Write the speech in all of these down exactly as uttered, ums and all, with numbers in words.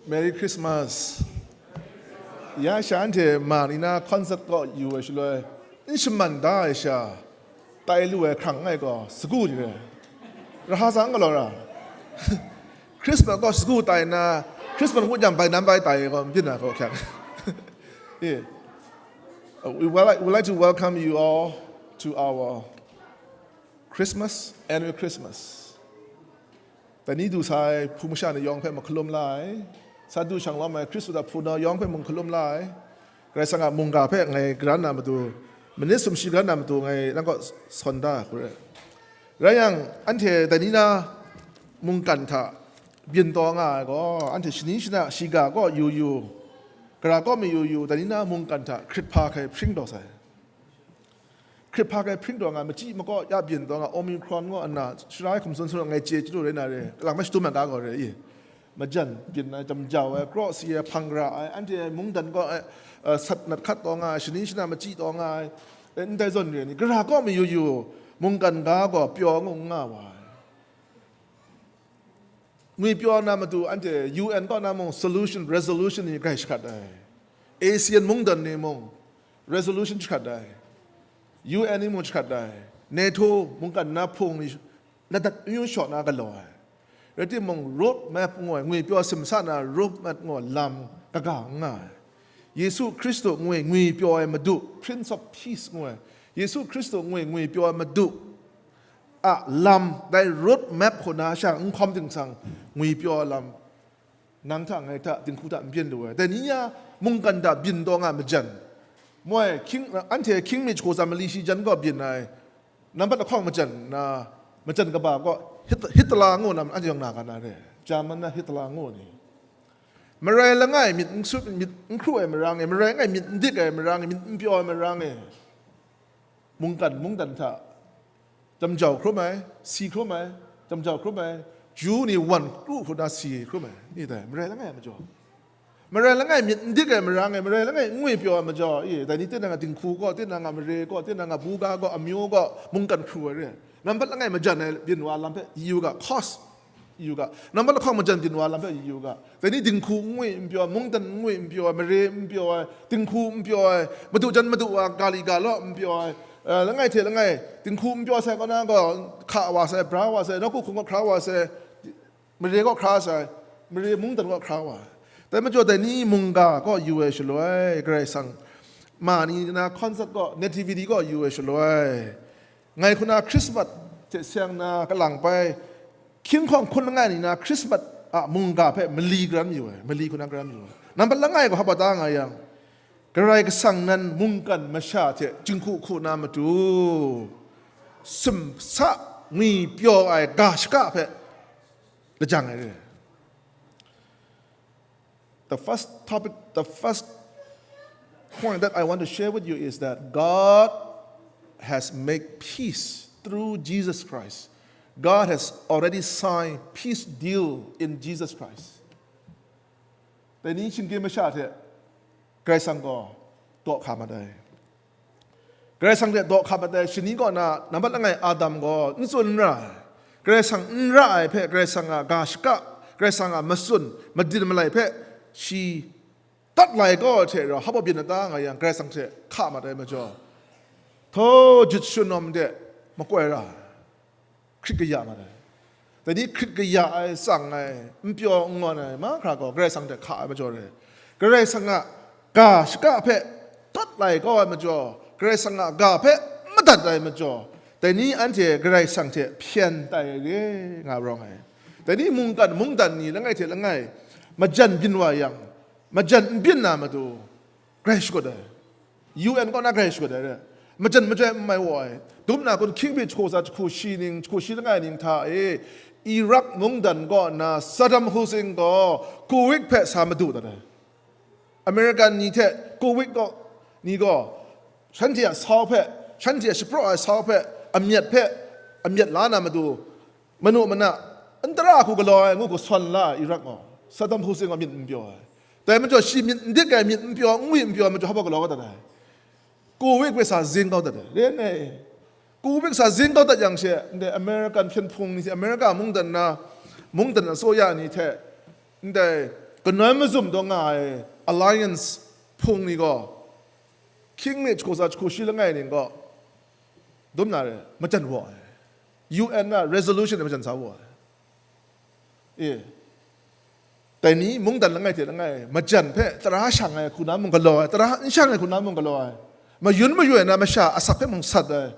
Merry Christmas. Ya shanhte ma ni na concert kaw yu ai shaloi, n shaman da ai sha, tai lu ai hkrang langai gaw sagu ni re. Raha sa n galaw ra. Christmas kaw sagu tai na, Christmas ngut yang bai nan bai tai gaw n byin na gaw hkyang. Yeah. Uh, we would like, we would like to welcome you all to our Christmas, annual Christmas. Dai ni du sa ai hpung masha ni yawng hpe mahkalum la ai, sa du shang lawm ai Hkristu a hpunau yawng hpe mahkalum la ai, Karai Kasang a mungga hpe ngai garan na matu, minit sumshi garan na matu ngai nang kaw sawn da hku re. Rai yang, anhte dai ni na mungkan hta byin taw nga ai gaw, anhte shani shana shiga kaw yu yu, gara kaw mayu yu, dai ni na mungkan hta hkrit hpa hkai hpring taw sai. Hkrit hpa hkai hpring taw nga, machyi makaw ya byin taw nga, Omicron ngu nna, Sara hkum sun sun ngai chye chyalu rai na re, kalang hpe shadum ai ga gaw re i. Majan byin ai, jamjau ai, kraw si ai, hpang gara ai, anhte mungdan kaw ai, eh, sat nat hkat taw nga ai, shani shana machyi taw nga ai, eh, ndai zawn re ni, gara kaw mayu yu, mungkan ga gaw pyaw ngu n nga wa ai. Ngwipyaw na matu anhte U N kaw na mung solution, resolution ni grai shahkat ai. ASEAN mungdan ni mung resolution shahkat ai. U N ni mung shahkat ai. NATO mungkan na hpung ni ladat yu shaw na galaw ai. Rai timung, road map ngu ai, ngwipyaw simsa na road map ngu ai lam kaga n nga ai. Yesu Hkristu ngu ai ngwipyaw ai Madu, Prince of Peace ngu ai, Yesu Hkristu ngu ai ngwipyaw ai Madu a lam, dai road map hku na sha n hkawm ting sang, ngwipyaw ai lam, nang hta, ngai hta, dinghku hta n byin lu ai. Dai ni ya mungkan hta byin taw nga ai majan, moi, hkying, anhte hkying mi jahku tsa mali shi jan kaw byin ai, nambat lahkawng majan na, majan kaba kaw Hit-, Hitler ngu na, anhte yawng na ga na re, German na Hitler ngu ni. Marai langai myit n sut, myit n hkru ai marang e, marai langai myit n dik ai marang e, myit n pyaw ai marang e, mungkan mungdan hta jamjau hkrum ai, si hkrum ai, jamjau hkrum ai, Ju ni wan kru hku na si hkrum ai, ni dai, marai langai ai majaw. Marai langai myit n dik ai marang e, marai langai n ngwipyaw ai majaw, i, dai ni tinang a dinghku gaw, tinang a mare gaw, tinang a buga gaw, amyu gaw, mungkan hkru ai re. Nambat langai majan ai byin wa lam hpe yu ga, cause yu ga. Nambat lahkawng majan byin wa lam hpe yu ga. Dai ni dinghku n ngwi n pyaw ai, mungdan n ngwi n pyaw ai, mare n pyaw ai, dinghku n pyaw ai, madu jan madu wa, ga li ga law n pyaw ai, eh, langai hte langai, dinghku n pyaw sai kaw na gaw, hka wa sai, bra wa sai, nawku hkung kaw hkra wa sai, mare kaw hkra sai, mare mungdan kaw hkra wa ai. Dai majaw dai ni mungga kaw yu ai shaloi, Karai Kasang ma ni na concert kaw, nativity kaw yu ai shaloi, ngai hku na Christmas hte seng na kalang bai, hkying hkawng hkun langai ni na Christmas a mungga hpe mali karan yu ai, mali hku na karan yu ai. Nambat langai gaw hpa ta nga yang, Karai Kasang nan mungkan masha hte jinghku hku na matu, simsa ngwi pyaw ai ga shaka hpe lajang ai re. The first topic, the first point that I want to share with you is that God has made peace through Jesus Christ. God has already signed peace deal in Jesus Christ. Dai ni shinggyim masha hte Karai Kasang gaw daw hka mat ai. Karai Kasang hte daw hka mat ai shani kaw na nambat langai Adam gaw n tsun n ra ai. Karai Kasang n ra ai hpe Karai Kasang a ga shaka, Karai Kasang a matsun, madin malai hpe shi dat lai kaw ai hte rau hpa byin na ta nga yang, Karai Kasang hte hka mat ai majaw, htaw jut shun nawm de makoi ra ai. Hkrit kaya mat ai. Dai ni hkrit kaya ai, tsang ai, n pyaw n ngawn ai mahkra gaw Karai Kasang hte hka ai majaw re. Karai Kasang a ga shaka hpe dat lai kau ai majaw, Karai Kasang a ga hpe madat ai majaw, dai ni anhte Karai Kasang hte hpyen tai re nga rawng ai. Dai ni mungkan mungdan ni langai hte langai majan byin wa yang, majan n byin na matu, grai shakut ai. U N kaw na grai shakut ai re. Majan majai n mai wa ai. Dum na kun hkying hpyi jahku tsa jahku shi ning, jahku shi langai ning hta e, Iraq mungdan kaw na Saddam Hussein gaw Kuwait hpe sa madu dat ai. American ni hte Kuwait kaw ni gaw shanhte a sau hpe, shanhte a shapraw ai sau hpe, amyat hpe, amyat la na matu, manu mana, n tara hku galaw ai ngu hku sawn la ai Iraq gaw, Saddam Hussein gaw myit n pyaw ai. Dai majaw shi myit n dik ai, myit n pyaw, n ngwi n pyaw ai majaw hpa galaw kau dat ai? Kuwait hpe sa zing kau dat ai. Ren ai. Kuwait sa zing kau dat yang she, ndai American hpyen hpung ni hte, America mungdan na, mungdan asoya ni hte, ndai Kanawn mazum daw nga ai alliance hpung ni gaw, hkying mi jahku tsa jahku shi langai ning gaw, dum na re, majan wa ai. U N na resolution e majan sa wa ai. E, dai ni mungdan langai hte langai, majan hpe tara shang ai hku na mung galaw ai, tara n shang ai hku na mung galaw ai, mayun mayu ai na masha asak hpe mung sat ai.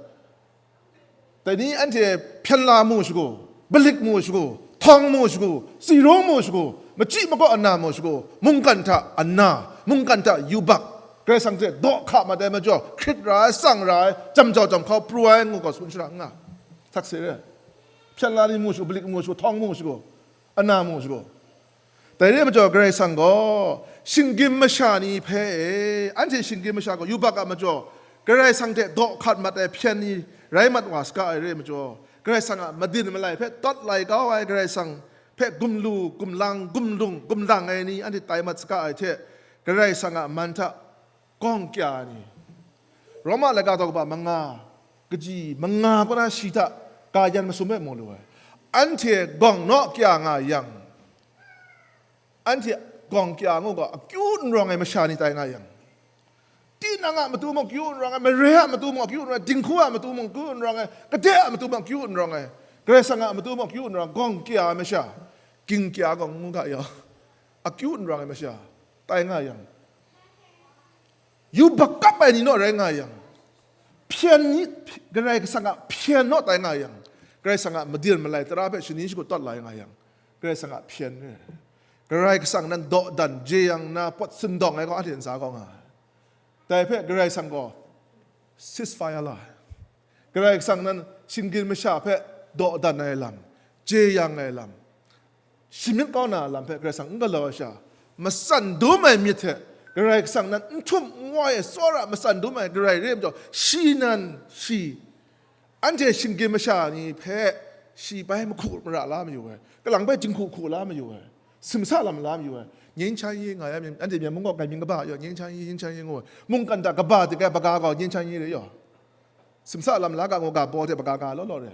Dai ni anhte hpyen la mu shagu, balik mu shagu, htawng mu shagu, tsirung mu shagu, machyi makaw ana mu shagu, mungkan hta ana, mungkan hta yubak, Karai Kasang hte daw hka mat ai majaw, hkrit ra ai, tsang ra ai, jam jau jam hkau pru ai ngu gaw tsun shara n nga. Sakse re. Hpyen la ni mu shagu, balik mu shagu, htawng mu shagu, ana mu shagu. Dai re ai majaw, Karai Kasang gaw shinggyim masha ni hpe e, anhte shinggyim masha gaw yubak a majaw, Karai Kasang hte daw hkat mat ai hpyen ni rai mat wa saga ai re ai majaw, Karai Kasang a madin malai hpe tawt lai kau ai, Karai Kasang hpe gumlu, gumlang, gumlung, gumlang ai ni anhte tai mat saga ai hte, Karai Kasang a man hta gawng kya ai ni, Roma laika daw kaba manga, kaji manga kaw na shi hta kayan masum e mu lu ai. Anhte gawng naw kya nga yang, anhte gawng kya ngu gaw, akyu n rawng ai masha ni tai nga yang, tinang a matu mung akyu n rawng ai, mare a matu mung akyu n rawng ai, dinghku a matu mung akyu n rawng ai, kade a matu mung akyu n rawng ai, Karai Kasang a matu mung akyu n rawng ai, gawng kya ai masha, ging kya gawng ngu ga yaw, akyu n rawng ai masha tai nga yang, yubak kap ai ni naw rai nga yang, hpyen ni, Karai Kasang a hpyen naw tai nga yang, Karai Kasang a madin malai tara hpe shani shagu tawt lai nga yang, Karai Kasang a hpyen re. Karai Kasang nan dawdan jeyang na pawt sindawng ai gaw, anhte ntsa gaw nga ai. Dai hpe Karai Kasang gaw ceasefire la ai. Karai Kasang nan shinggyim masha hpe dawdan ai lam, jeyang ai lam, shamyit kau na lam hpe Karai Kasang n galaw ai sha, matsan dum ai myit hte Karai Kasang nan n htum n wai ai tsawra matsan dum ai Karai re ai majaw, shi nan shi, anhte shinggyim masha ni hpe shi bai mahku mara la mayu ai, kalang bai jinghku hku la mayu ai, simsa lam la mayu ai, ငြိမ်းချမ်းရေး nga ya, anhte Myen mung gaw kai mying kaba yaw, ငြိမ်းချမ်းရေး, ငြိမ်းချမ်းရေး ngu ai, mungkan hta kaba dik ai baga gaw ငြိမ်းချမ်းရေး re yaw, simsa lam la ga ngu ga baw hte baga ga law law re.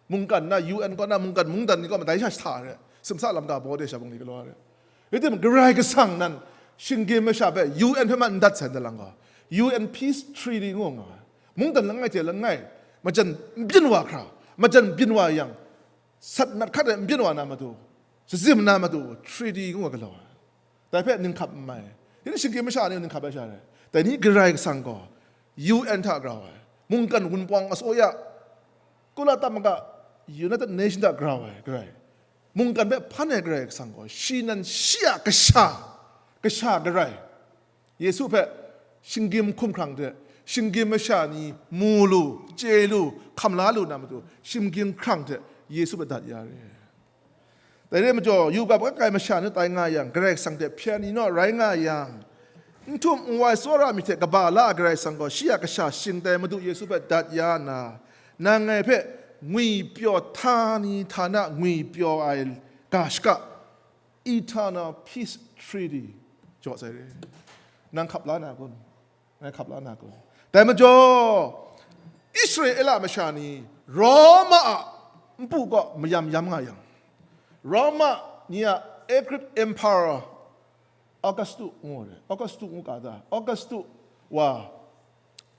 Mungkan na U N kaw na mungkan mungdan ni kaw madai sha shata re, simsa lam ga baw de sha bung ni galaw re. Rai timung, Karai Kasang nan shinggyim masha hpe U N hpe man n dat sai nta lang gaw, U N Peace Treaty ngu nga ai. Mungdan langai hte langai, majan n byin wa hkra, majan n byin wa yang, sat nat hkat e n byin wa na matu, shazim na matu, treaty ngu ai galaw ai. Dai hpe ninghkap n mai. Yin shinggyim masha ni ninghkap ai sha rai. Dai ni Karai Kasang gaw U N hta grau ai, mungkan wunpawng asoya, kula tam maga, United Nation hta grau ai Karai, mungkan hpe hpan ai Karai Kasang gaw, shi nan shi a kasha, kasha Karai, Yesu hpe shinggyim hkumhkrang hte, shinggyim masha ni mu lu, chye lu, hkam la lu na matu, shinggyim hkrang hte Yesu hpe dat ya re. Dai re ai majaw, yubak ai masha ni tai nga yang, Karai Kasang hte hpyen ni naw rai nga yang, n htum n wai tsawra myit hte kaba la ai Karai Kasang gaw, shi a kasha shing tai Madu Yesu hpe dat ya nna, nang ngai hpe ngwipyaw htani htana ngwipyaw ai ga shaka, Eternal Peace Treaty jaw sai re. Nang hkap la na kun? Ngai hkap la na kun? Dai majaw, Israela masha ni Roma a npu kaw mayam yam nga yang, Roma ni a Greek Emperor Augustu ngu re, Augustu ngu ka ta, Augustu wa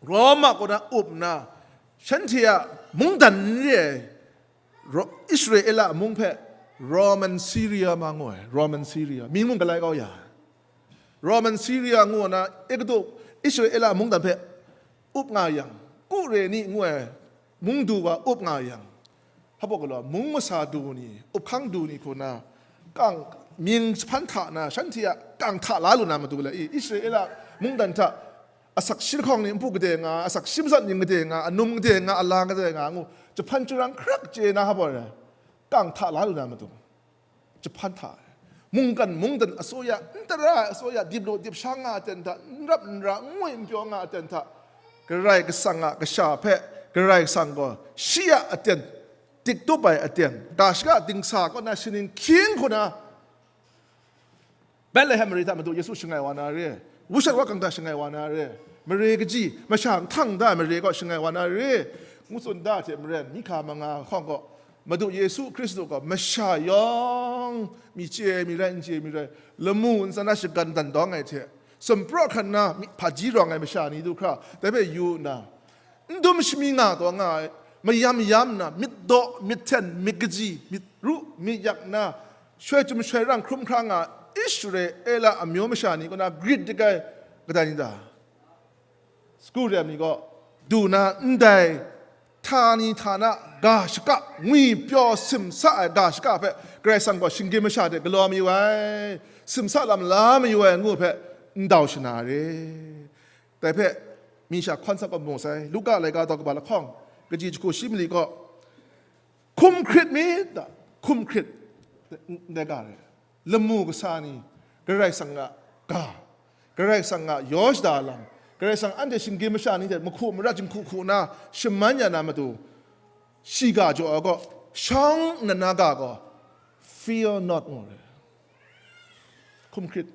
Roma kaw na up nna, shanhte a mungdan n re ai, Ro-, Israela mung hpe Roman Syria ma ngu ai, Roman Syria, myi mung galai kau ya ai. Roman Syria ngu na, Egipto, Israela mungdan hpe up nga yang, Kureni ngu ai mungdu wa up nga yang, hpa galaw, mung masa du ni, up hkang du ni hku na, kang mying jahpan hta na, shanhte a kang hta la lu na matu le, i, Israela mungdan hta asak shi lahkawng ni npu gade nga, asak shi matsat ning gade nga, anum gade nga, ala gade nga ngu, jahpan jahprang hkrak chye na hpa rai, kang hta la lu na matu, jahpan hta ai. Mungkan mungdan asoya, n tara ai asoya, dip lu dip sha nga aten hta, n rap n ra, n ngwi n pyaw nga aten hta, Karai Kasang a kasha hpe Karai Kasang gaw shi a aten tik tup ai aten, ga shaka dingsa kaw na shaning hkying hku na, Betlehem mare hta Madu Yesu shangai wa na re, wushat wakang hta shangai wa na re, mare kaji, masha nhtang da ai mare kaw shangai wa na re, ngu tsun da hte maren, mihka manga hkawng gaw Madu Yesu Hkristu gaw masha yawng, mi chye mi rai, n chye mi rai, lamu ntsa na shagan dan dawng ai hte, sumpraw hkran na mi hpaji rawng ai masha ni du hkra, dai hpe yu nna, n dum shami nga taw nga ai, mayam yam nna, myit daw, myit hten, myit kaji, myit ru, myit yak nna, shoi chyum shoi rang hkrum hkra nga, Israela amyu masha ni kaw na grit dik ai kadai ni ta? Sagu rem ni gaw, du na ndai htani htana ga shaka, ngwi pyaw simsa ai ga shaka hpe Karai Kasang gaw shinggyim masha hte galaw mayu ai, simsa lam la mayu ai ngu hpe ndau shana re. Dai hpe mi sha hkawn sa gaw mu sai, Luka laika daw kaba lahkawng, kaji jahku shi mali gaw, hkum hkrit myit da, hkum hkrit, ndai ga re. Lamu kasa ni, Karai Kasang a ga, Karai Kasang a yaw shada lam, Karai Kasang anhte shinggyim masha ni hte mahku mara jinghku hku na shaman ya na matu, shiga jaw ai gaw, shawng nnan na ga gaw, "Fear not," ngu re. Hkum hkrit.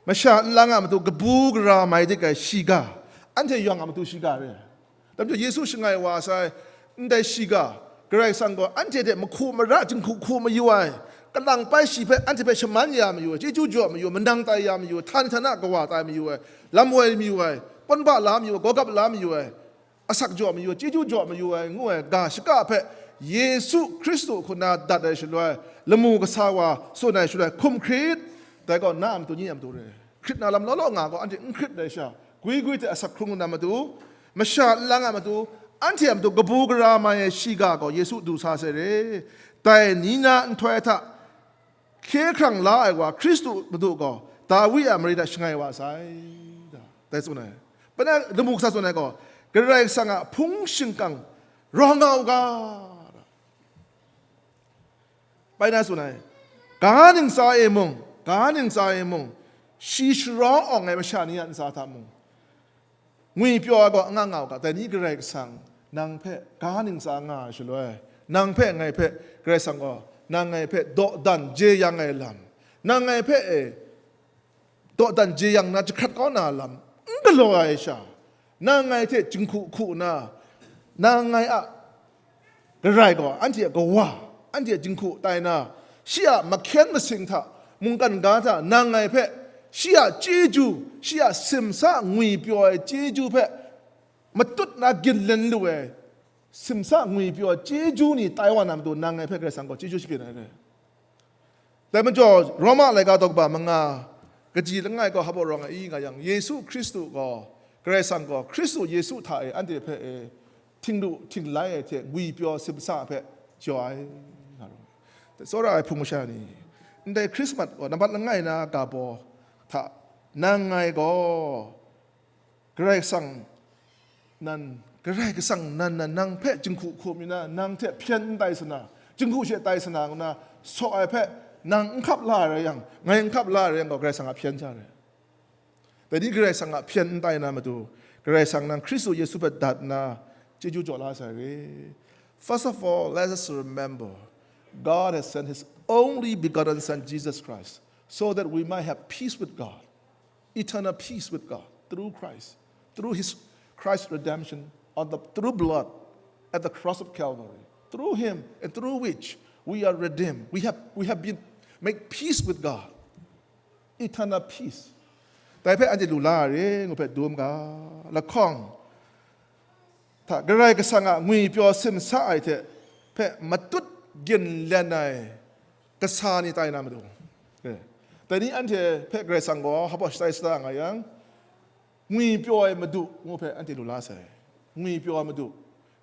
Masha nlang a matu kabu gara mai dik ai shiga, anhte yawng a matu shiga re. Dai majaw Yesu shangai wa sai, ndai shiga, Karai Kasang gaw anhte hte mahku mara jinghku hku mayu ai, kalang pai shi hpe anhte hpe shaman ya mayu ai, chyeju jaw mayu ai, manang tai ya mayu ai, htani htana kawa tai mayu ai, lam woi mayu ai, kawn ba la mayu ai, gawgap la mayu ai, asak jaw mayu ai, chyeju jaw mayu ai, ngu ai ga shaka hpe Yesu Hkristu hku na dat ai shaloi, lamu kasa wa tsun ai shaloi, hkum hkrit, dai gaw na a matu, nye a matu re. Hkrit na lam law law nga gaw, anhte n hkrit ai sha, gwi gwi hte asak hkrung na matu, masha nlang a matu, anhte a matu kabu gara mai ai shiga gaw Yesu du sa sai re. Dai ni na nhtoi hta hkye hkrang la ai wa Hkristu Madu gaw Dawi a mare hta shangai wa sai, dai tsun ai. Bai na lamu kasa tsun ai gaw, Karai Kasang a hpung shingkang rawng nga u ga, bai na tsun ai. Ga ntsa e mung, ga ntsa e mung, shi sharawng awng ai masha ni a ntsa hta mung, ngwi pyaw ai gaw anga nga u ga, dai ni Karai Kasang nang hpe ga ntsa nga ai shaloi, nang hpe ngai hpe Karai Kasang gaw nang ngai hpe dawdan jeyang ai lam, nang ngai hpe e dawdan jeyang na jahkrat kau na lam n galaw ai sha, nang ngai hte jinghku hku na, nang ngai a Karai gaw anhte a kawa, anhte a jinghku tai na, shi a mahkyen masing hta, mungkan ga hta nang ngai hpe, shi a chyeju, shi a simsa ngwi pyaw ai chyeju hpe matut na ginlen lu ai, simsa ngwi pyaw ai chyeju ni tai wa na matu, nang ngai hpe Karai Kasang gaw chyeju shabyin ai re. Dai majaw, Roma laika daw kaba manga, kaji langai gaw hpa rawng ai i nga yang, Yesu Hkristu gaw, Karai Kasang gaw, Hkristu Yesu hta e anhte hpe e, htinglu htinglai ai hte ngwi pyaw simsa hpe jaw ai, nga rawng ai. Tsawra ai hpung masha ni, ndai Hkrismat gaw nambat langai na ga baw hta, nang ngai gaw, Karai Kasang nan, Karai Kasang nan, nan nang hpe jinghku hku mi na, nang hte hpyen n tai sana, jinghku she tai sana ngu na, saw ai hpe nang n hkap la ai rai yang, ngai n hkap la ai rai yang gaw, Karai Kasang a hpyen sha rai. Dai ni Karai Kasang a hpyen n tai na matu, Karai Kasang nang Hkristu Yesu hpe dat nna, chyeju jaw la sai re. First of all, let us remember God has sent His only begotten Son, Jesus Christ, so that we might have peace with God, eternal peace with God through Christ, through His Christ's redemption on the through blood at the cross of Calvary. Through Him and through which we are redeemed. We have we have been made peace with God, eternal peace. Dai hpe anhte lu la re ngu hpe dum ga, lahkawng hta Karai Kasang a ngwi pyaw simsa ai hte hpe matut ginlen ai kasa ni tai na matu. Dai ni anhte hpe Karai Kasang gaw hpa shatai sata nga yang, ngwi pyaw ai madu ngu hpe anhte lu la sai. Ngwi pyaw ai madu,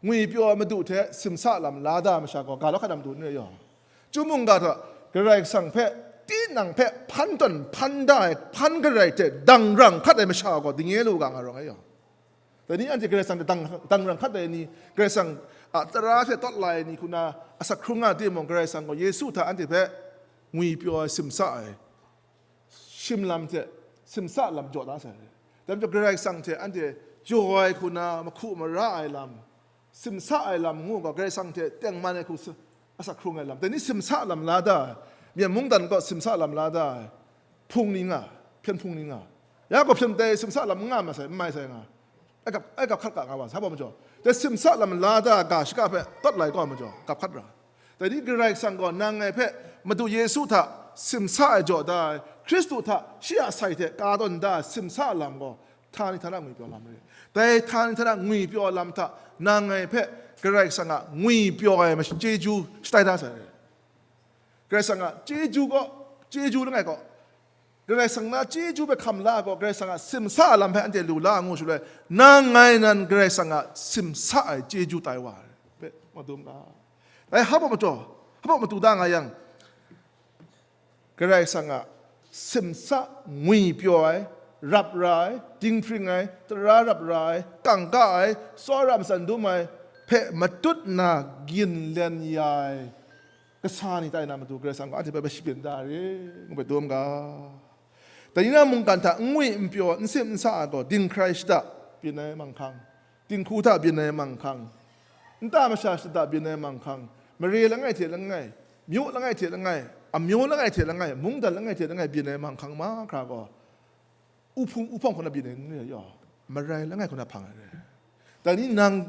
ngwi pyaw ai madu hte simsa lam la da masha gaw ga law hkat na madu n rai yaw. Chyum mungga hta Karai Kasang hpe, tinang hpe hpan tawn hpan da ai hpan garai hte dang rang hkat ai masha gaw dinge lu ga nga rawng ai yaw. Dai ni anhte Karai Kasang hte dang, dang rang hkat ai ni, Karai Kasang a tara hte tawt lai ai ni hku na asak hkrung nga timung, Karai Kasang gaw Yesu hta anhte hpe ngwi pyaw ai, simsa ai, shim lam hte simsa lam jaw da sai. Dai majaw Karai Kasang hte anhte jaw ai hku na mahku mara ai lam, simsa ai lam ngu gaw, Karai Kasang hte tengman ai hku sa-, asak hkrung ai lam. Dai ni simsa lam la da ai, Myen mungdan gaw simsa lam la da ai, hpung ni nga, hpyen hpung ni nga. Ya gaw hpyen dai simsa lam n nga ma sai, n mai sai nga. Ai gap, ai gap hkat ga nga wa, sa baw majaw. Dai simsa lam la da ga shaka hpe tawt lai gaw majaw, gap hkat ra. Dai ni Karai Kasang gaw nang ngai hpe Madu Yesu hta simsa ai jaw da ai, Hkristu hta shi a sai hte ka tawn da ai simsa lam gaw htani htana ngwipyaw lam re. Dai htani htana ngwipyaw lam hta nang ngai hpe Karai Kasang a ngwipyaw ai mash-, chyeju shatai da sai re. Karai Kasang a chyeju gaw, chyeju langai gaw, Karai Kasang na chyeju hpe hkam la ai gaw, Karai Kasang a simsa lam hpe anhte lu la ngu shaloi, nang ngai nan Karai Kasang a simsa ai chyeju tai wa ai hpe madum ga. Dai hpa matu, hpa matu da nga yang, Karai Kasang a simsa ngwipyaw ai, rap ra ai, dinghpring ai, tara rap ra ai, kangka ai, tsawra matsan dum ai hpe matut nna ginlen ya ai kasa ni tai na matu Karai Kasang gaw anhte hpe shapyin da re, ngu bai dum ga. Dai ni na mungkan hta n ngwi n pyaw, n sim n sa ai gaw, dinghkrai shada byin ai manghkang, dinghku hta byin ai manghkang, nta masha shada byin ai manghkang, mare langai hte langai, myu langai hte langai, amyu langai hte langai, mungdan langai hte langai byin ai manghkang mahkra gaw, uhpung uhpawng hku na byin ai n re yaw, marai langai hku na hpang ai re. Dai ni nang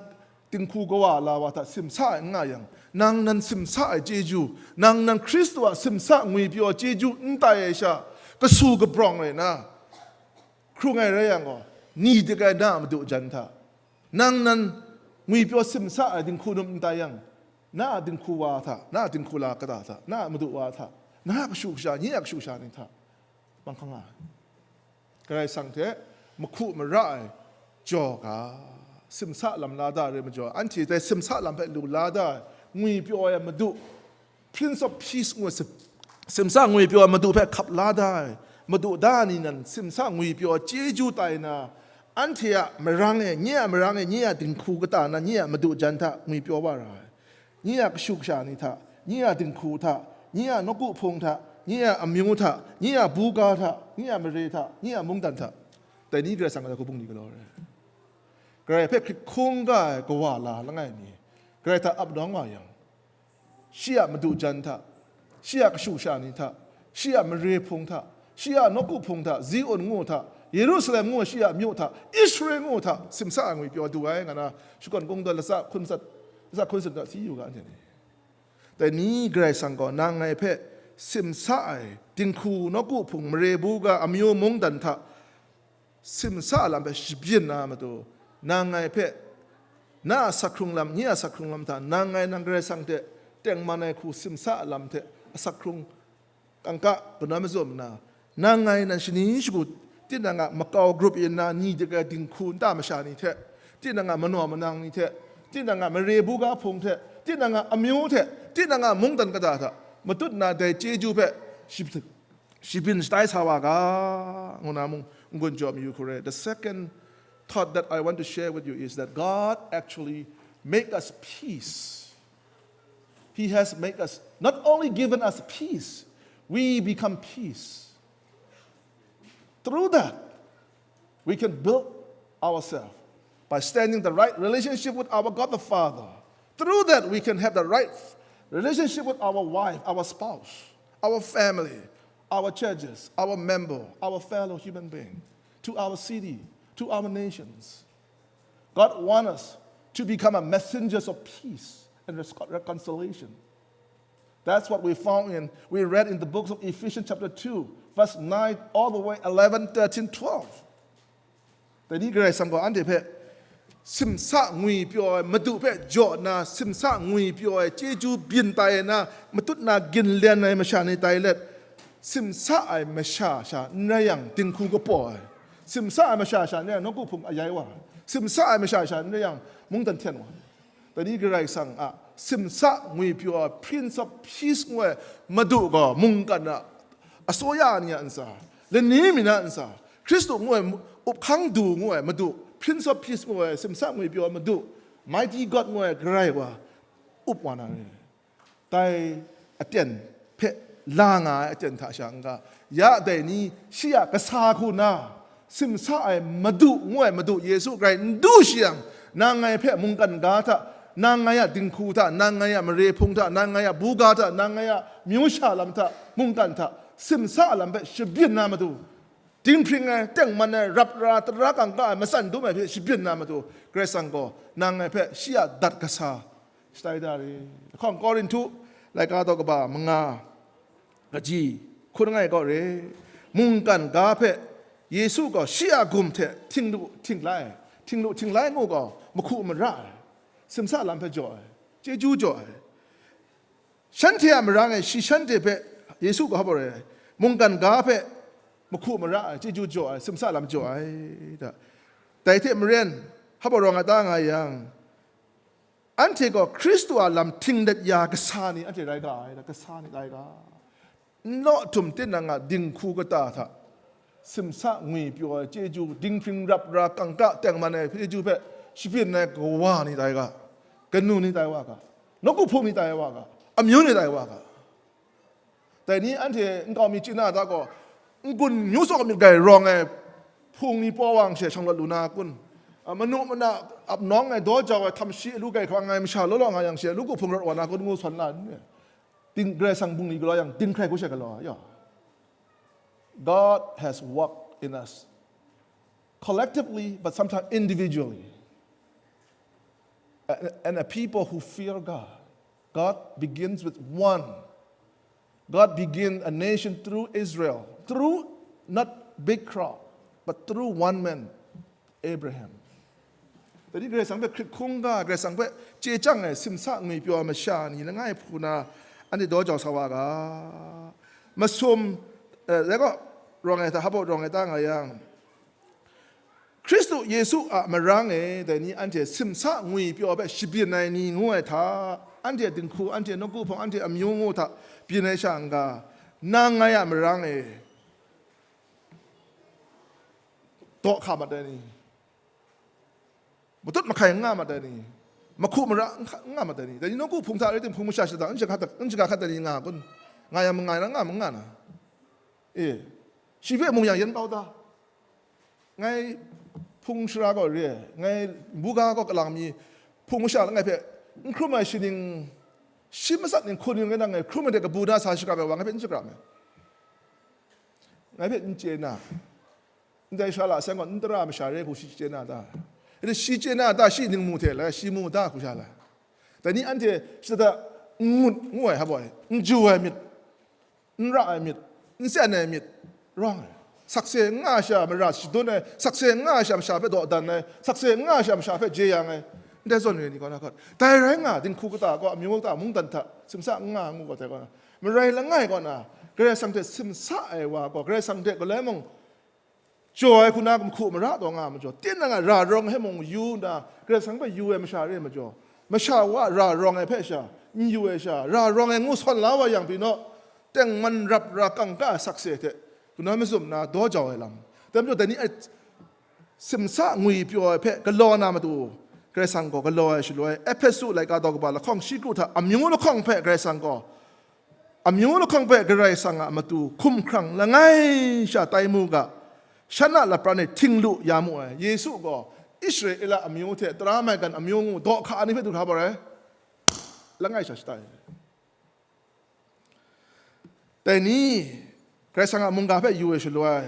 dinghku kawa la wa hta simsa ai n nga yang, nang nan simsa ai chyeju, nang nan Hkristu a simsa ngwipyaw chyeju n tai ai sha, kasu kabrawng rai na, hkrung ai rai yang gaw, ni dik ai na a madu jan hta, nang nan ngwipyaw simsa ai dinghku num n tai yang, na a dinghku wa hta, na a dinghku la kata hta, na a madu wa hta, na a kashu kasha, nye a kashu kasha ni hta, manghkang nga ai. Karai Kasang hte mahku mara ai jaw ga, simsa lam la da re majaw, anhte dai simsa lam hpe lu la da ai, ngwipyaw ai madu, Prince of Peace ngu ai sim-, simsa ngwipyaw ai madu hpe hkap la da ai, madu da ni nan simsa ngwipyaw ai chyeju tai na, anhte a marang e, nye a marang e, nye a dinghku kata na, nye a madu jan hta ngwipyaw wa ra ai. Nye a kashu kasha ni hta, nye a dinghku hta, nye a nawku hpung hta, nye a amyu hta, nye a buga hta, nye a mare hta, nye a mungdan hta, dai ni Karai Kasang a hku bungli galaw ai. Karai hpe hkrit hkung ga ai kawa la langai mi, Karai hta ap nawng wa yang, shi a madu jan hta, shi a kashu kasha ni hta, shi a mare hpung hta, shi a nawku hpung hta, Zion ngu hta, Yerusalem ngu shi a myu hta, Israel ngu hta, simsa ai ngwipyaw du ai, nga na, shakawn kungdawn latsa hkun sat, latsa hkun sat hta si yu ga, anhte ni. Dai ni Karai Kasang gaw nang ngai hpe simsa ai, dinghku, nawku hpung, mare buga, amyu mungdan hta, simsa lam hpe shabyin na matu, nang ngai hpe, na a asak hkrung lam, nye a asak hkrung lam hta, nang ngai nang Karai Kasang hte tengman ai hku simsa lam hte asak hkrung kangka kanawn mazum nna, nang ngai nan shani shagu, tinang a makau grup yin na ni dik ai dinghku nta masha ni hte, tinang a manaw manang ni hte, tinang a mare buga hpung hte, tinang a amyu hte, tinang a mungdan kata hta, matut na dai chyeju hpe ship-, shibyin shatai sa wa ga, ngu na mung n-gun jaw mayu hkru re. The second thought that I want to share with you is that God actually make us peace. He has make us, not only given us peace, we become peace. Through that, we can build ourselves by standing the right relationship with our God the Father. Through that, we can have the right relationship with our wife, our spouse, our family, our churches, our member, our fellow human being, to our city, to our nations. God wants us to become a messengers of peace and res-, reconciliation. That's what we found in, we read in the books of Ephesians chapter two, verse nine, all the way eleven, thirteen, twelve. Dai ni Karai Kasang gaw anhte hpe simsa ngwipyaw ai Madu hpe jaw nna, simsa ngwipyaw ai chyeju byin tai ai na, matut na ginlen ai masha ni tai let, simsa ai masha sha n rai yang, dinghku kapaw ai, simsa ai masha sha n rai yang, nawku hpung ayai wa ai, simsa ai masha sha n rai yang, mungdan hten wa ai. Dai ni Karai Kasang a simsa ngwipyaw ai Prince of Peace ngu ai Madu gaw mungkan a asuya ni a ntsa, lani mi na a ntsa, Hkristu ngu ai, up hkang du ngu ai Madu, Prince of Peace ngu ai simsa ngwipyaw ai Madu, Mighty God ngu ai Karai wa up wa na re. Dai aten hpe la nga ai aten hta sha n-ga, ya dai ni shi a kasa hku na, simsa ai Madu ngu ai Madu Yesu Karai n du shi yang, nang ngai hpe mungkan ga hta, nang ngai a dinghku hta, nang ngai a mare hpung hta, nang ngai a buga hta, nang ngai a myu sha lam hta, mungkan hta, simsa lam hpe shabyin na matu, dinghpring ai, tengman ai, rap ra, tara kangka ai, matsan dum ai hpe shabyin na matu, Karai Kasang gaw nang ngai hpe shi a dat kasa shatai da re. Lahkawng Korinhtu laika daw kaba manga kaji hkun langai kaw re, mungkan ga hpe Yesu gaw shi a gum hte htinglu htinglai, htinglu htinglai ngu gaw mahku mara ai, simsa lam hpe jaw ai, chyeju jaw ai. Shanhte a marang e shi shanhte hpe Yesu gaw hpa rai ai, mungkan ga hpe mahku mara ai, chyeju jaw ai, simsa lam jaw ai da. Dai hte maren, hpa rawng ai ta nga yang, anhte gaw Hkristu a lam htinglet ya kasa ni anhte rai ga ai, kasa ni rai ga. Nlaw htum tinang a dinghku kata hta, simsa ngwi pyaw ai chyeju, dinghpring rap ra kangka tengman ai chyeju hpe shabyin ai kawa ni tai ga, kanu ni tai wa ga, nawku hpung ni tai wa ga, amyu ni tai wa ga. Dai ni anhte nkau mi chye na a ta gaw, n-gun myu tsawk myit gai rawng ai hpung ni paw wa yang she shanglawt lu na kun? A, manu mana ap nawng ai, daw jau ai, htam shi alu gai hkawang ai masha law law nga yang she, lu ku hpung rawt wa na kun ngu sawn la n ni? Ting, Karai Kasang bungli galaw yang, ting hkrai hku she galaw, ya. God has worked in us, collectively, but sometimes individually. And, and a people who fear God, God begins with one. God began a nation through Israel, through not big crowd, but through one man, Abraham. Dai ni Karai Kasang hpe hkrit hkungga, Karai Kasang hpe chye chyang ai, simsa ngwi pyaw ai masha ni langai hpu na, anhte daw jau sa wa ga. Masum, eh, dai gaw, rawng ai hta, hpa rawng ai ta nga yang, Hkristu Yesu a marang e, dai ni anhte simsa ngwi pyaw hpe shabyin ai ni ngu ai hta, anhte dinghku, anhte nawku hpung, anhte amyu ngu hta byin ai sha n-ga, nang ngai a marang e daw hka mat ai ni, matut mahkai n nga mat ai ni, mahku mara n hka, n nga mat ai ni, dai ni nawku hpung hta rai timung, hpung masha shada n shaga hkat, n shaga hkat ai ni nga kun? Nga yang mangai na, nga ma nga na? E, shi hpe mung yang yen kau ta? Ngai hpung shara gaw re ai, ngai buga gaw kalang mi, hpung masha langai hpe n hkrum ai shi ning, shi matsat ning hkun ning rai nang, ngai hkrum ai de kabu na sa shakram ai wa, ngai hpe n shakram ai. Ngai hpe n chye na, ndai sha la seng gaw n tara masha re hku shi chye na ta? Rai shi chye na ta, shi ningmu hte lai, shi mu ta hku sha lai? Dai ni anhte shada n ngut ngu ai, hpa ai, n ju ai myit, n ra ai myit, n tsen ai myit, rawng ai. Sakse n nga ai sha mara shadun ai, sakse n nga ai sha masha hpe dawdan ai, sakse n nga ai sha masha hpe jeyang ai, ndai zawn re ni kaw na hkat. Dai rai nga, dinghku kata gaw, amyu kata mungdan hta simsa n nga ngu gaw, dai kaw na, marai langai kaw na, Karai Kasang hte simsa ai wa gaw, Karai Kasang hte galoi mung jaw ai hku na, mahku mara taw nga ai majaw, tinang a ra rawng hpe mung yu nna, Karai Kasang hpe yu ai masha re ai majaw, masha wa ra rawng ai hpe sha, n yu ai sha, ra rawng ai ngu sawn la wa yang pyi naw, tengman rap ra kangka ai sakse hte, kanawn mazum na daw jau ai lam. Dai majaw, dai ni a simsa ngwi pyaw ai hpe galaw na matu, Karai Kasang gaw galaw ai shaloi, Ehpesu laika daw kaba lahkawng shi kru hta amyu lahkawng hpe Karai Kasang gaw, amyu lahkawng hpe Karai Kasang a matu hkumhkrang langai sha tai mu ga, shan a lapran e htinglu ya mu ai. Yesu gaw Israela amyu hte tara maigan amyu ngu daw hka ni hpe du hkra bau ai, langai sha shatai ai. Dai ni, Karai Kasang a mungga hpe yu ai shaloi,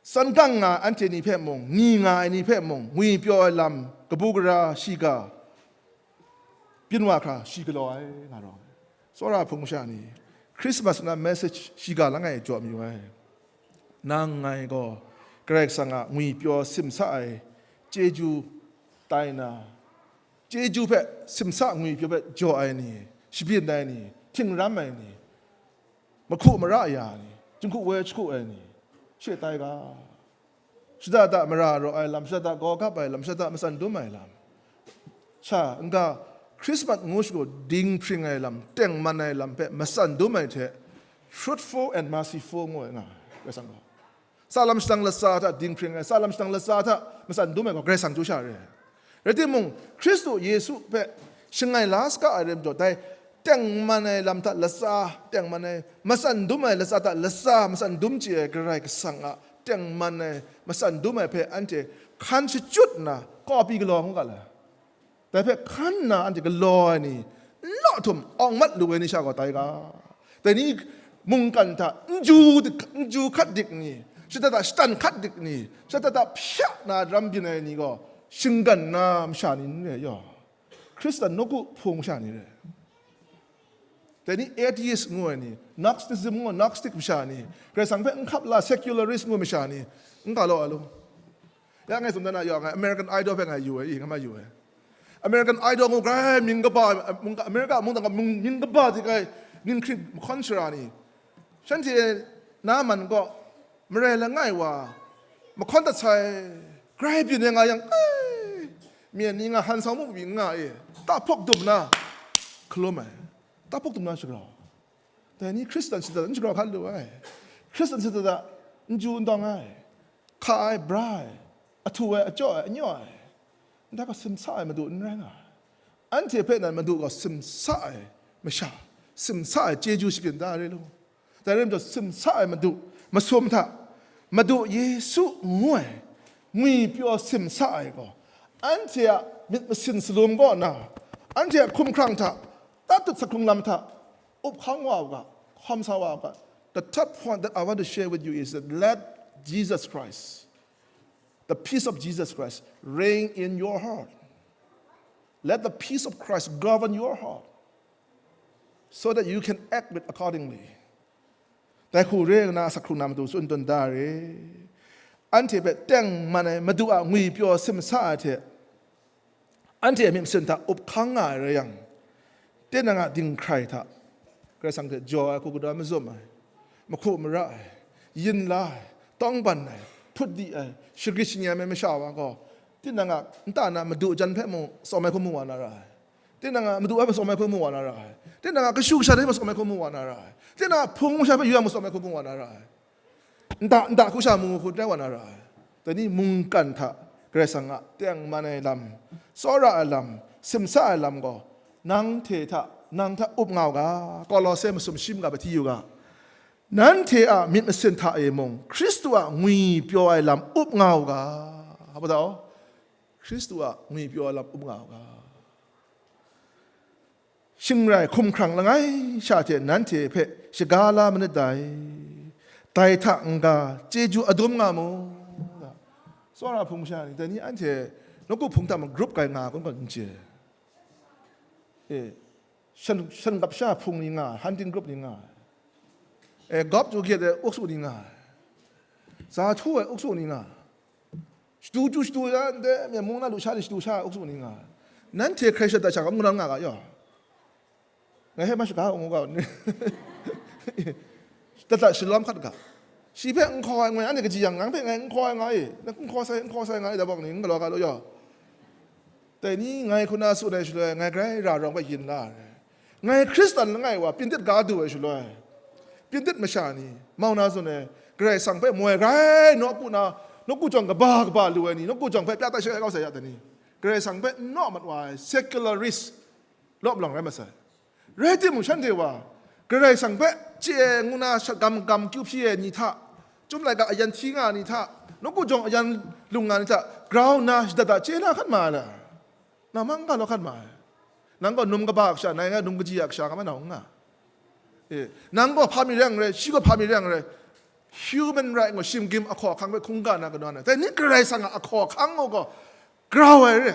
san gang nga anhte ni hpe mung, ni nga ai ni hpe mung, ngwi pyaw ai lam, kabu gara shiga, byin wa hkra shi galaw ai nga rawng ai. Tsawra hpung masha ni, Christmas na message shiga langai jaw mayu ai. Nang ngai gaw Karai Kasang a ngwi pyaw simsa ai chyeju tai na, chyeju hpe simsa ngwi pyaw hpe jaw ai ni, shabyin ai ni, htingram ai ni, mahku mara ya ni, jinghku woi jahku ai ni, she tai ga. Shada da mara raw ai lam, shada da gaw gap ai lam, shada da matsan dum ai lam, sha n-ga Christmas ngu shagu dinghpring ai lam, tengman ai lam hpe matsan dum ai hte, fruitful and merciful ngu ai nga ai, Karai Kasang gaw. Sa lam shadang latsa hta dinghpring ai, sa lam shadang latsa hta matsan dum ai gaw Karai Kasang chyu sha re ai. Rai timung, Hkristu Yesu hpe shangai la saga ai rai majaw, dai tengman ai lam hta latsa, tengman ai, matsan dum ai latsa hta latsa, matsan dum chye ai Karai Kasang a tengman ai, matsan dum ai hpe anhte hkan shachyut nna, kawpi galaw ngu ga lai. Dai hpe hkan nna anhte galaw ai ni, n law htum awng mat lu ai ni sha gaw tai ga. Dai ni mungkan hta n ju dik, n ju hkat dik ni, shada da shatan hkat dik ni, shada da hpya na ram byin ai ni gaw, shinggan na masha ni n re yaw. Hkristan nawku hpung masha ni re. Dai ni atheist ngu ai ni, Gnosticism ngu, Gnostic masha ni, Karai Kasang hpe n hkap la, secularist ngu masha ni, n ga law a lu. Ya ngai tsun dan a, ya ngai American Idol hpe ngai yu ai, i, nga ma yu ai. American Idol ngu grai mying kaba, America mungdan mung mying kaba hte grai, ning hkrit mahkawn shara ni, shanhte na man gaw, marai langai wa, mahkawn dat sai, grai byin ai nga yang, ai, myen ni nga han sau mu byin nga e, tahpawk dum na, hkalum ai, tahpawk dum na shagrau. Dai ni Hkristan shada n shagrau hkan lu ai. Hkristan shada n ju n dawng ai. Hka ai, bra ai, ahtu ai, achyaw ai, anyaw ai. Ndai gaw simsa ai Madu n rai nga ai. Anhte hpe nan Madu gaw simsa ai masha, simsa ai chyeju shabyin da ai re lu. Dai rai majaw, simsa ai Madu masum hta, Madu Yesu ngu ai ngwipyaw simsa ai gaw, anhte a myit masin salum kaw na, anhte a hkumhkrang hta, tatut sahkrung lam hta, up hkang wa u ga, hkawm sa wa u ga. The third point that I want to share with you is that let Jesus Christ, the peace of Jesus Christ, reign in your heart. Let the peace of Christ govern your heart so that you can act with accordingly. Dai hku re nna, sahkrung na Madu tsun tun da re. Anhte hpe tengman ai Madu a ngwipyaw simsa ai hte, anhte a myit masin hta up hkang nga ai rai yang, tinang a dinghkrai hta, Karai Kasang hte jaw ai, hku kadawn mazum ai, mahku mara ai, yin la ai, tawngban ai, hput di ai, shagrit shanyam ai masha wa gaw, tinang a nta na Madu jan hpe mung tsawm ai hkum mu wa na ra ai. Tinang a Madu hpe tsawm ai hkum mu wa na ra ai. Tinang a kashu kasha hpe tsawm ai hkum mu wa na ra ai. Tinang a hpung masha hpe yu yang mu tsawm ai hkum mu wa na ra ai. Nta, nta hku sha mu hku rai wa na ra ai. Dai ni mungkan hta Karai Kasang a tengman ai lam, tsawra ai lam, simsa ai lam gaw, nang hte hta, nang hta up nga u ga, Kolose masum shi manga hpe hti yu ga. Nanhte a myit masin hta e mung, Hkristu a ngwipyaw ai lam up nga u ga. Hpa ta? Hkristu a ngwipyaw ai lam up nga u ga. Shing rai hkumhkrang langai sha hte nanhte hpe shaga la manit dai. Dai hta n-ga chyeju adum nga mu. Tsawra hpung masha ni, dai ni anhte nawku hpung hta ma group kai nga kun gaw n chye. E, shan, shan gap sha hpung ni nga ai, hunting group ni nga ai. E, gawp chyu hkyet ai uksu ni nga ai. Za htu ai uksu ni nga ai. Shatu chyu shatu ya, nde, myen mung na lusha ni shatu sha uksu ni nga ai. Nanhte hkrai shada sha ga, mung na nga ga yaw. Ngai hpe ma shaga u ngu ga ni. Dada shalawm hkat ga. Shi hpe n hkaw ai, ngai anhte kaji yang, nang hpe ngai n hkaw ai nga e, n hkaw sai, n hkaw sai nga e, da bawk ni, n galaw ga law yaw. Dai ni ngai hku na tsun ai shaloi, ngai grai ra rawng hpe yin la ai. Ngai Hkristan langai wa, Pyintit ga du ai shaloi, Pyintit masha ni, mau na tsun ai, Karai Kasang hpe moi grai nawku na, nawku jawng kaba kaba lu ai ni, nawku jawng hpe pya tai sha ai kau sai ya dai ni? Karai Kasang hpe n naw mat wa ai, secularist, lawp lang rai masai. Rai timung, shanhte wa, Karai Kasang hpe chye ai ngu na sha-, gam gam kyu hpyi ai ni hta, Chyum laika ayan hti nga ai ni hta, nawku jawng ayan lung nga ai ni hta, grau nna shada da chye na hkat ma ai le? Nang ma n ga law hkat ma ai. Nang gaw num kaba a kasha, nang gaw num kaji a kasha nga ma nau n nga. E, nang gaw hpa mi reng rai, shi gaw hpa mi reng rai, human right ngu shimgim ahkaw ahkang hpe hkungga na kanawn ai. Dai ni Karai Kasang a ahkaw ahkang gaw, grau ai re.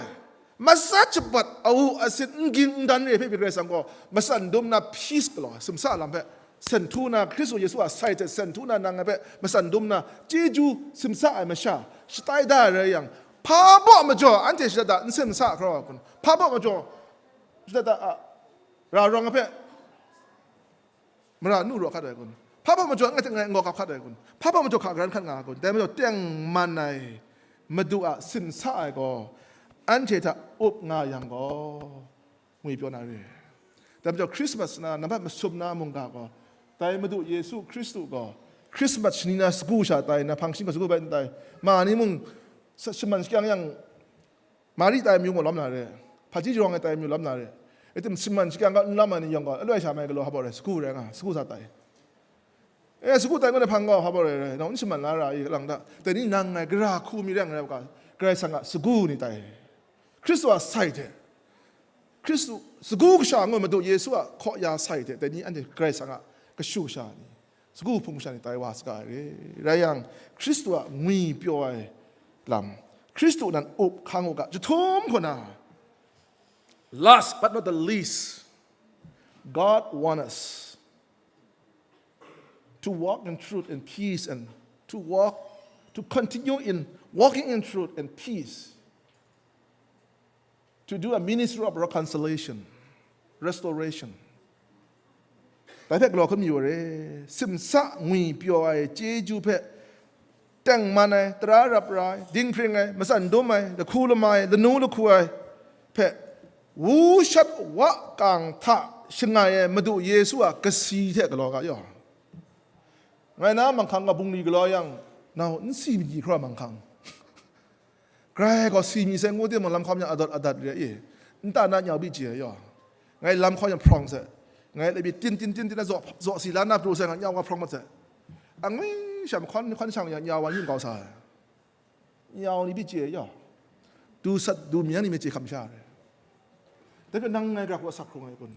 Matsat shabat, awu asin, n ging n dan re hpe pyi Karai Kasang gaw matsan dum na peace galaw ai, simsa lam hpe sen htu na, Hkristu Yesu a sai hte sen htu na, nang hpe matsan dum na, chyeju simsa ai masha shatai da ai rai yang, hpa baw majaw anhte shada da n simsa hkra wa kun? Hpa baw majaw shada da a ra rawng hpe mara nu raw hkat ai kun? Hpa baw majaw ngai hte ngai n gawk hkat ai kun? Hpa baw majaw hka garan hkat nga ai kun? Dai majaw tengman ai Madu a simsa ai gaw, anhte hta up nga yang gaw, ngwipyaw na re. Dai majaw Christmas na nambat masum na mungga gaw, dai Madu Yesu Hkristu gaw Christmas shani na sagu sha tai, na hpang shing gaw sagu bai n tai, ma ni mung sa-, shaman shakyang yang, Mari tai amyu gaw lawm na re, hpaji jawang e tai amyu lawm na re, e tim shaman shakyang ga n lawm ai ni yawng gaw, aloi sha mai galaw hpa baw rai, sagu rai nga, sagu sa tai. E, sagu tai ngut ai hpang gaw hpa baw rai rai, nang n shaman la ra i, kalang ta. Dai ni nang ngai gara hku mi reng rai u ga, Karai Kasang a sagu ni tai. Hkristu a sai hte, Hkristu sagu kasha ngu Madu Yesu a hkaw ya sai hte, dai ni anhte Karai Kasang a kashu kasha ni, sagu hpung sha ni tai wa saga ai re. Rai yang, Hkristu a ngwipyaw ai lam, Hkristu nan up hkang u ga, jahtum hku na, Last but not the least, God wants us to walk in truth and peace and to walk, to continue in walking in truth and peace, to do a ministry of reconciliation, restoration. Dai hpe galaw hkrum yu re, simsa ngwi pyaw ai chyeju hpe tengman ai, tara rap ra ai, dinghpring ai, matsan dum ai, lahku lama ai, lanu lahku ai hpe, wu shat wa kang hta shangai ai Madu Yesu a kasi hte galaw ga yaw. Ngai na manghkang ga bungli galaw yang, nau n si madi hkra manghkang. Grai gaw si mi sai ngu timung, lam hkawm yang adawt adat re i, nta na nyau byi chye yaw. Ngai lam hkawm yang hprawng se. Ngai labi tin tin tin tin zaw, zaw si la na pru sai, nga nyau ga hprawng mat se. Angwi sha mahkawn, mahkawn shang yang nyau wa yin kau sa ai. Nyau ni byi chye yaw. Du sat du myan ni myit chye hkam sha re. Dai hpe nang ngai gara hku asak hkrung ai kun?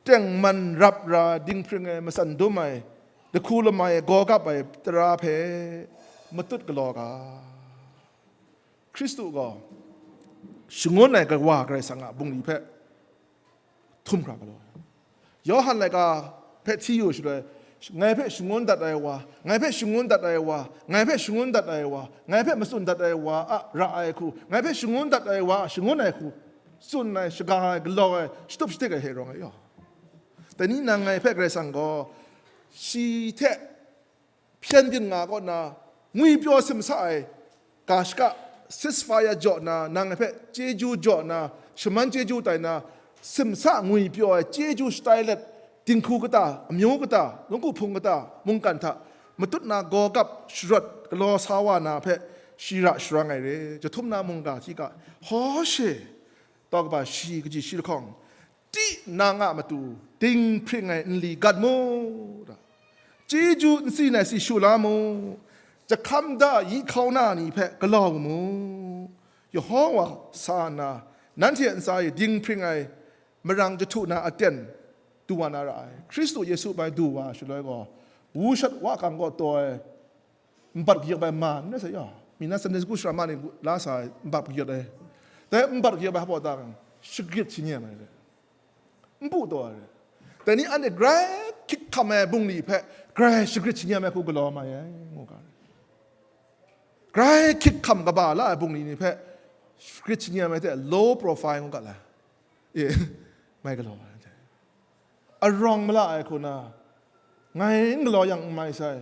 Tengman rap ra, dinghpring ai, matsan dum ai, lahku lama ai, gaw gap ai tara hpe matut galaw ga. Hkristu gaw shangun ai Kawa Karai Kasang a bungli hpe htum hkra galaw ai. Yawhan laika hpe hti yu shaloi, ngai hpe shangun dat ai wa, ngai hpe shangun dat ai wa, ngai hpe shangun dat ai wa, ngai hpe matsun dat ai wa a ra ai hku, ngai hpe shangun dat ai wa a shangun ai hku, tsun ai, shaga ai, galaw ai, shatup shadik ai hte rawng ai yaw. Dai ni nang ngai hpe Karai Kasang gaw shi hte hpyen byin nga kaw na, ngwi pyaw simsa ai, ga shaka, ceasefire jaw na, nang hpe chyeju jaw na, shaman chyeju tai na, simsa ngwi pyaw ai chyeju shatai let, dinghku kata, amyu kata, nawku hpung kata, mungkan hta matut na gaw gap sharawt galaw sa wa na hpe shi ra sharang ai re. Jahtum na mungga hti ga, Hawshe, tau kaba shi kaji shi lahkawng, ti nang a matu dinghpring ai nli gat mu, chyeju n si nai si shu la mu, jahkam da yi hkau na ni hpe galaw mu, Yehowa sa nna, nanhte a ntsa e dinghpring ai marang jahtu na aten du wa na ra ai. Hkristu Yesu bai du wa shaloi gaw, wu shat wa kang kaw taw ai, nbat kayat ai ma n rai sa yaw, mi na Sunday school sara ma ni la sa ai, nbat kayat ai. Dai nbat kayat ai hpa baw ta, shagrit shi ni ai ma rai, n bu taw ai rai. Dai ni anhte grai hkyit hkam ai bungli hpe grai shagrit shi ni ai hku galaw mai ai, ngu ga rai. Grai hkyit hkam kaba la ai bungli ni hpe shagrit shi ni ai hte low profile ngu ga la, e, mai galaw ai. Arawng mala ai hku na, ngai n galaw yang n mai sai,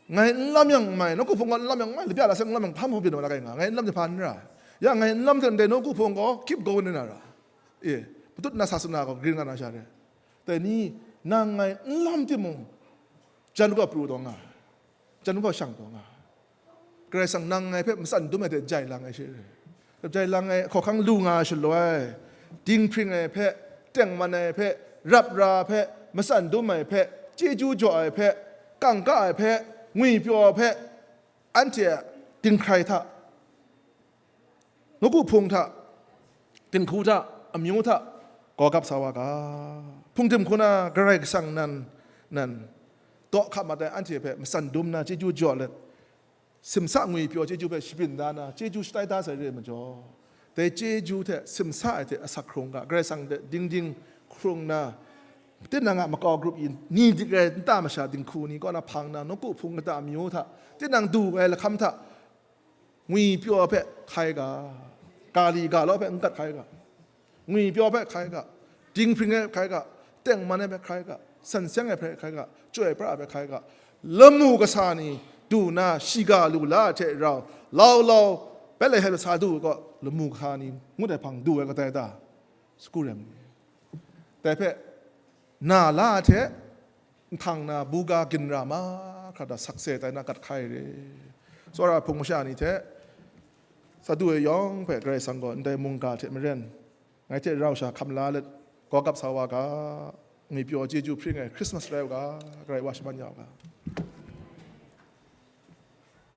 ngai n lam yang n mai, nawku hpung gaw n lam yang n mai, labya la seng n lam yang hpa maw byin wa la kai nga, ngai n lam jahpan n ra, ya ngai n lam hte ndai nawku hpung gaw keep going na ra, e, patut na sa suna gaw grin nga na sha re. Dai ni, nang ngai n lam timung, jan gaw pru taw nga, jan gaw shang taw nga. Karai Kasang nang ngai hpe matsan dum ai hte jai lang ai she, jai lang ai hkawhkang lu nga shaloi, dinghpring ai hpe, tengman ai hpe, rap ra hpe, matsan dum ai hpe, chyeju jaw ai hpe, kangka ai hpe, ngwipyaw ai hpe, anhte a dinghkrai hta, nawku hpung hta, dinghku hta, amyu hta, gaw gap sa wa ga. Hpungdim hku na Karai Kasang nan, nan, daw hka mat ai anhte hpe matsan dum na chyeju jaw let, simsa ngwipyaw chyeju hpe shabyin da na, chyeju shatai da sai re ai majaw, dai chyeju hte simsa ai hte asak hkrung ga, Karai Kasang hte dingding hkrung na, tinang a makau grup yin ni dik rai nta masha dinghku ni kaw na hpang na, nawku hpung kata amyu hta, tinang du ai lahkam hta, ngwipyaw hpe hkai ga, ga li ga law hpe n gat hkai ga, ngwipyaw hpe hkai ga, dinghpring ai hpe hkai ga, tengman ai hpe hkai ga, san seng ai hpe hkai ga, chyoi pra ai hpe hkai ga, lamu kasa ni du na shiga lu la ai hte rau, lau lau, Betlehem sa du ai kaw, lamu kasa ni ngut ai hpang du ai kadai ta? Sagu rem ni. Dai hpe, na la ai hte, nhtang na buga ginra mahkra da sakse tai na gat hkai re. Tsawra hpung masha ni hte, sa du ai yawng hpe Karai Kasang gaw ndai mungga hte maren, ngai hte rau sha hkam la let, gaw gap sa wa ga, ngwipyaw chyeju hpring ai Christmas rai u ga, Karai wa shaman ya u ga.